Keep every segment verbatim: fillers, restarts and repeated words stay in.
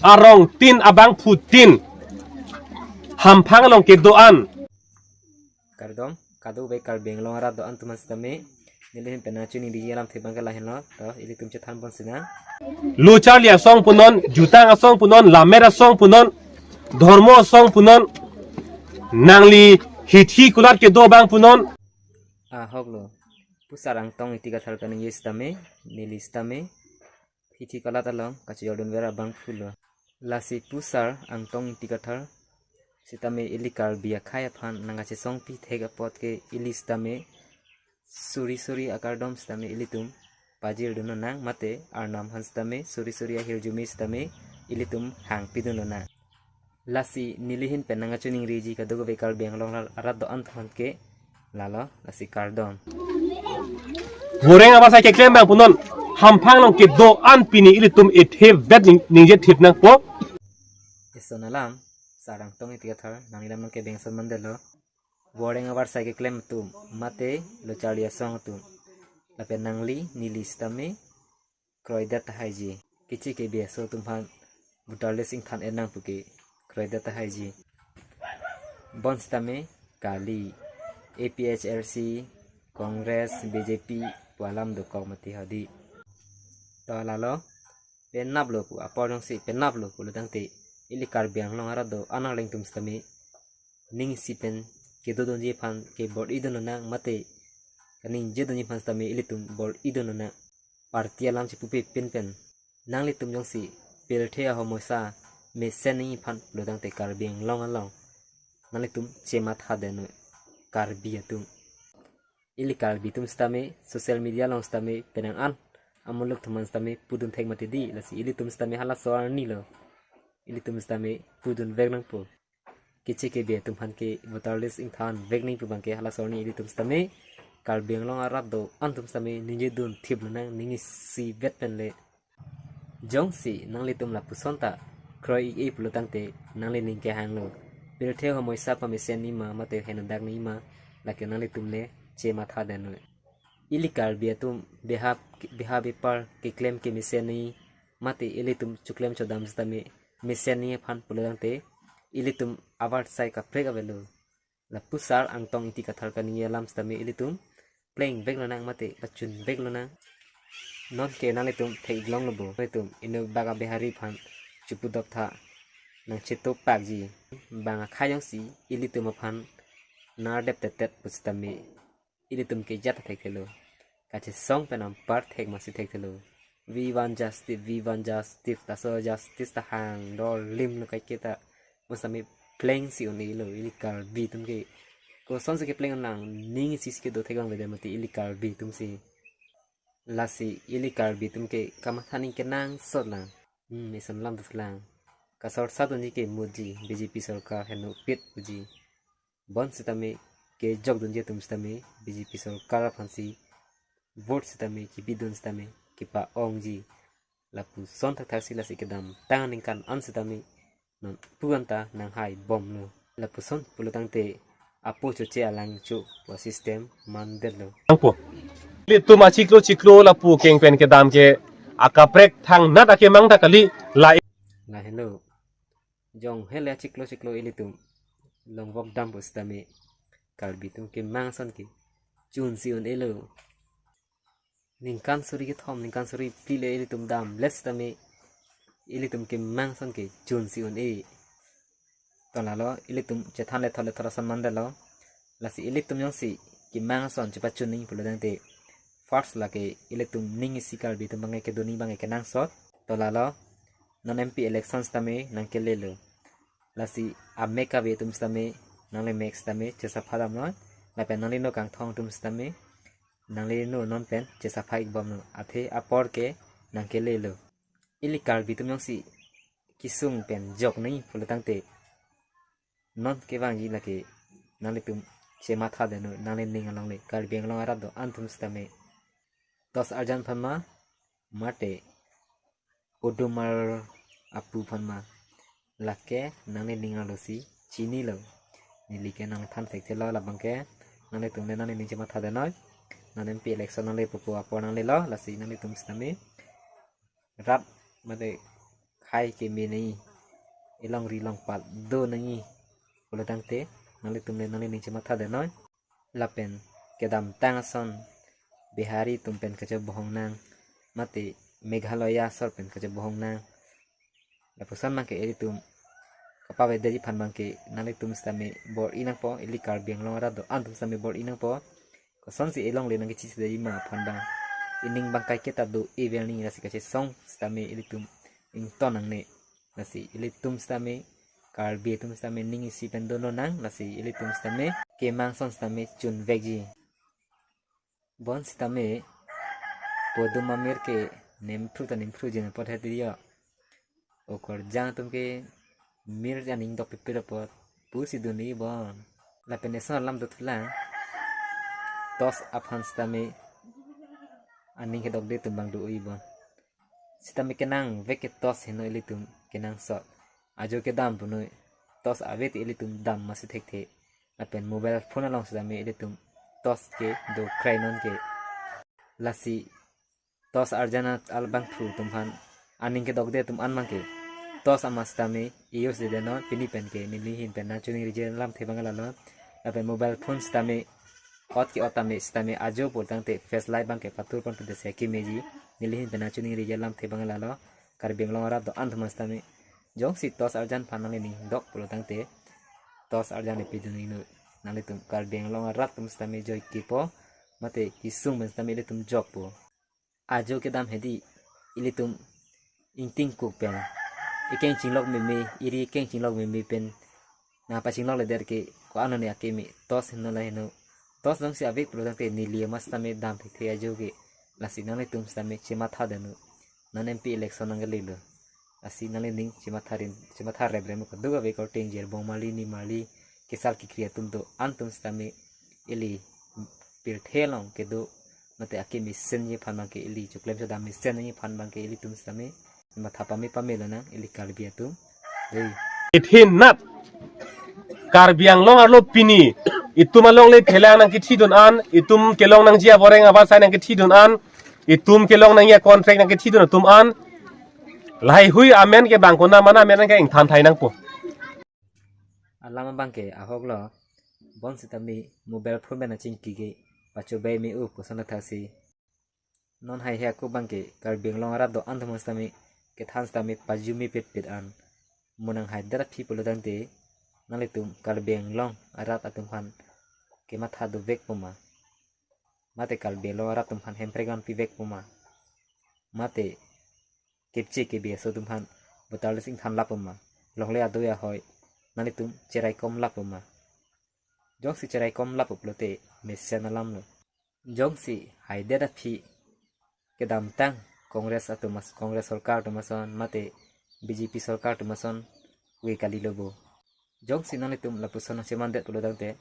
arong tin abangphu tin. Hamphang along kedo-an. Kardom, kadokave Karbi Anglong arat do-an atum aphan sitame, neli ahin pen nangchoningri alamthe abangke lahenlo, to ilitum chethan ponsinang. Lo charli asong punon, jutang asong punon, lammet asong punon, dhormo asong punon, nangli hithi kulat kedo abang punon. Ahok lo, Pusar Angtong Ingti Kathar kaningje sitame, neli sitame, hithi kulat along kachejordunver abangphu lo. Lasi Pusar Angtong Ingti Kathar sitame ili Karbi akhei aphan nangkachesongpi thek apot ke ili sitame suri suri akardom sitame ilitum pajirdun lonang, mate Arnam aphan sitame suri suri ahirjume sitame ilitum hangpidun lonang. Lasi neli ahin pen nangkachoningriji kadokave Karbi Anglong arat do-an atum aphan ke lalo, lasi kardom. Boreng abar sai keklem abang punon, hamphang along kedo-an pini ilitum ethe vet ning-, ningje thip nangpo. Eson alam, Pusar Angtong Ingti Kathar, nangli alam nangkebeng ason mandetlo. Boreng abar sai keklem atum, mate lo charli asong atum, lapen nangli, neli sitame kroidet tahaiji. Keche kebe aso atum aphan voter list ingthan-et nang puke kroidet tahaiji. Bonsita me kali, A P H L C, Congress, B J P pu alam dokok mati hadi. To lalo, penaplo pu apor jongsi penaplo pulo tangte, ili Karbi Anglong arat do-an arleng atum sitame ning isi pen kedodunji aphan ke bor-idun lonang, mate kaningjedunji aphan sitame ilitum bor-idun lonang. Party alam chipupepin pen nanglitum jongsi pirthe ahomoisa mesen nangji aphan pulo tangte Karbi Anglong along nanglitum chematha deno, Karbi atum. Ili Karbi atum sitame social media along sitame penang an amuluk atum aphan sitame pudun thek mati di, lasi ilitum sitame halaso arnilo. Ilitum sitame pudun vek nangpo. Keche kebe atum aphan ke voter list ingthan vek nangji pu abangke halaso arni ilitum sitame, Karbi Anglong arat do-an atum sitame ningjedun thip lonang, ning isivet pen le. Jongsi nanglitum lapuson ta kroi-ik-e pulo tangte, nangli ning kehanglo. Pirthe ahomoisa pamesen nangji ma, mate henodak nangji ma, lake nanglitum le chematha deno. Ili Karbi atum beha, beha bepar keklem kemesen nangji, mate ilitum choklem chodam sitame mesen nangji aphan pulo tangte, ilitum avarsai kaprek avelo. La Pusar Angtong Ingti Kathar kaningje alam sitame ilitum pleng vek lonang mate pachun vek lonang. Nonke nanglitum thek-ik longlo bo. Nanglitum inut bak a-Bihari aphan chepudop tha, nangchetopakji. Bang akhei jongsi ilitum aphan nardep tetet pusitame ilitum ke jat thekthelo. Kachesong pen anpar thek masi thekthelo. We want justice, we want justice, laso justice ta hang dor lim lo kaiketa. Pusitame pleng si un-elo ili Karbi atum ke. Kosonsi kepleng nang, ning isi si kedo thek abang avedet mati ili Karbi atum si. Lasi ili Karbi atum ke kamatha ning kenangsot lang. Hmm, eson alam doslang. Kasor sat unji ke muji, B J P sorkar henopit uji. Bonsitame kejokdunji atum sitame B J P sorkar aphansi vote sitame kebidun sitame kepa-ongji. Lapuson thakthak si lasi kedamtang aningkan an sitame non pu anta nanghai bomlo. Lapuson pulo tangte apo choche alangcho pu a-system mandetlo. Angpo. Ilitum achiklo chiklo lapu keng pen kedam ke akaprek thangnat akemang ta kali la. Lahenlo. Jong hele achiklo chiklo ilitum longvok dam pusitame Karbi atum kemang ason ke chunsi un-elo. Ningkan suri kethom, ningkan suri phli le ilitum damlet sitame ilitum kemang ason ke chunsi un-e. To lalo ilitum chethan lethot lethot ason mandetlo. Lasi ilitum jongsi kemang ason chepachun nangji pulo tangte, first lake ilitum ning isi Karbi atum abangke kedo nangji abangke kenangsot. To lalo, non M P election sitame nangkelelo. Lasi amek kave atum sitame, nangli mek sitame chesapha damnon. Lapen nangli no kangthong atum sitame, nangli no non pen chesapha-ik bomnon. Athe apor ke nangkelelo. Ili Karbi atum jongsi kesung pen jok nangji pulo tangte, non kevangji lake nanglitum chematha deno, nangli ning along le. Karbi Anglong arat do-an atum sitame dos arjan aphan ma, mate odumar apu aphan ma, lake nangli ning alongsi chinilo. Neli ke nangthan thekthelo labangke, nanglitum le nangli ning chematha denoi. Non M P election nangli pupu apor nanglilo, lasi nanglitum sitame rat mate khei keme nangji, elongri longpat do nangji pulo tangte, nanglitum le nanglining chematha detnon. Lapen kedamtang ason Bihari atum pen kachebohong nang, mate Meghalaya asor pen kachebohong nang, lapuson abangke ilitum kapavedetji aphan abangke nanglitum sitame bor-i nangpo, ili Karbi Anglong arat do-an atum sitame bor-i nangpo. Kosonsi elongle nangkechisedetji ma aphan abang, ining abang kaiketa do-e vel nangji, lasi kachesong sitame ilitum ington nangne. Lasi ilitum sitame, Karbi atum sitame ning isi pen dolo nang, lasi ilitum sitame kemang ason sitame chunvekji. Bon sitame podum amir ke nemphru ta nemphruji apot hedi yo. Okorjang atum ke mir aning dok pipir apot pusi dunji bon. Lapen eson alam dothulang, TOS aphan sitame aning kedokde atum abang do-i bon. Sitame kenangvek ke TOS heno ilitum kenangsot. Ajo kedam punoi, TOS ave te ilitum dam masi thekthe. Lapen mobile phone along sitame ilitum TOS ke do krainon ke. Lasi TOS arjan abangphu atum aphan, aning kedokde atum an abangke TOS ama sitame i-use detnon. Pini pen ke neli ahin pen nangchiningriji alamthe abang lalo. Lapen mobile phone sitame ot ke-ot tame sitame ajo pulo tangte flashlight abangke patur pon pute si kemeji. Neli ahin pen nangchiningriji alamthe abang lalo. Karbi Anglong arat do-an atum sitame jongsi TOS arjan aphan nanglining dok pulo tangte, TOS arjan le pidun inut. Nanglitum Karbi Anglong arat atum sitame joike po, mate kesung pen sitame ilitum jokpo. Ajo kedam hedi, ilitum ingtingkuk pen, ikeng chinglok meme, iri ikeng chinglok meme pen nangpachinglokledet ke ko-an ne akeme, TOS heno la heno. TOS jongsi ave pulo tangte neli ama sitame dam thekthe ajo ke. Lasi nanglitum sitame chematha detnon. Non M P election nangkelelo. Lasi nanglining chematha rin, chematha reprem kadokave korte ingjir, bong marli, ni marli, kesar kekri atum do-an atum sitame ili pirthe along kedo, mate akeme mesenji aphan abangke, ili choklem chodam mesenji aphan abangke ilitum sitame matha pame pamelo nang ili Karbi atum. Dei. Ithin nat Karbi Anglong arlo pini itum alongle phelang nangkethidun an, itum kelong nangji aboreng abasai nangkethidun an, itum kelong nangji a-contract nangkethidun atum an, lahai hui amen ke bang konat ma amen ke ingthan thai nangpo. Alam abangke ahok lo, bon sitame mobile phone pen achingki ke pachobai me-o puson athaksi. Non hai he ako abangke Karbi Anglong arat do-an atum sitame kethan sitame pajumi petpet an. Mo nanghaidet aphi pulo tangte, nanglitum Karbi Anglong arat atum aphan kematha dovekpo ma? Mate Karbi Anglong arat atum aphan hemprek an pivekpo ma? Mate kepche kebe aso atum aphan botal sing than lapo ma? Longle adoi ahoi nanglitum cheraikom lapo ma? Jongsi cheraikom lapo pulote mesen alam lo. Jongsi haidet aphi kedamtang Congress atum as-, Congress sorkar atum ason mate B J P sorkar atum ason ave kalilo bo. Jongsi nanglitum lapuson nangchemandet pulo tangte,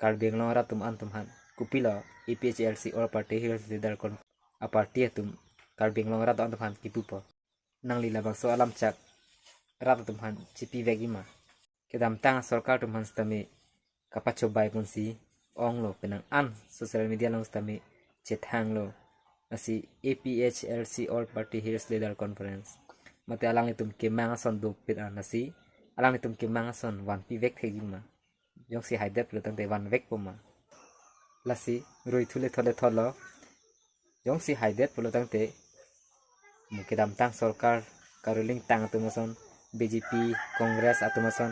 Karbi Anglong arat atum an atum aphan kopilo A P H L C, All Party Hills Leaders Con-, a-party atum Karbi Anglong arat atum aphan kipupo? Nangli labangso alam chak rat atum aphan chipivekji ma? Kedamtang sorkar atum aphan sitame kapachobai ponsi onglo, penang an social media along sitame chethanglo. Lasi A P H L C, All Party Hills Leaders Conference, mate alanglitum kemang ason dopit an, lasi alanglitum kemang ason vanpivek thekji ma? Jongsi haidet pulo tangte vanvekpo ma? Lasi rui thu lethot lethot lo. Jongsi haidet pulo tangte, mo kedamtang sorkar karuling tang atum ason, B J P, Congress atum ason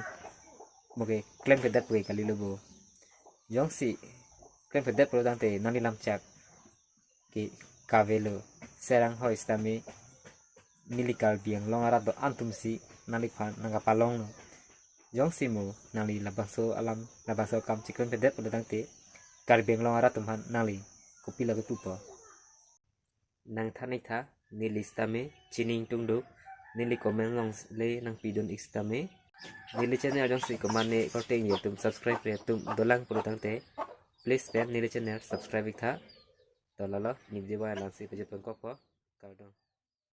mo ke klemkledet pu ke kalilo bo. Jongsi klemkledet pulo tangte nangli lamchak ke kavelo, serang hoi sitame neli Karbi Anglong arat do-an atumsi nangliphan nangkapalonglo. Jongsi mo nangli labangso alam, labangso akam chiklemkledet pulo tangte, Karbi Anglong arat atum aphan nangli kopilo kipupo? Nangthan-ik tha, neli sitame chini ingtungduk, neli comment along le nangpidun-ik sitame. Neli channel jongsi komatne korte ingjir atum subscribe-re atum dolang pulo tangte, please pen neli channel subscribe-ik tha. To lalo, ne video abang la-ansi pajut pangkokpo. Kardom.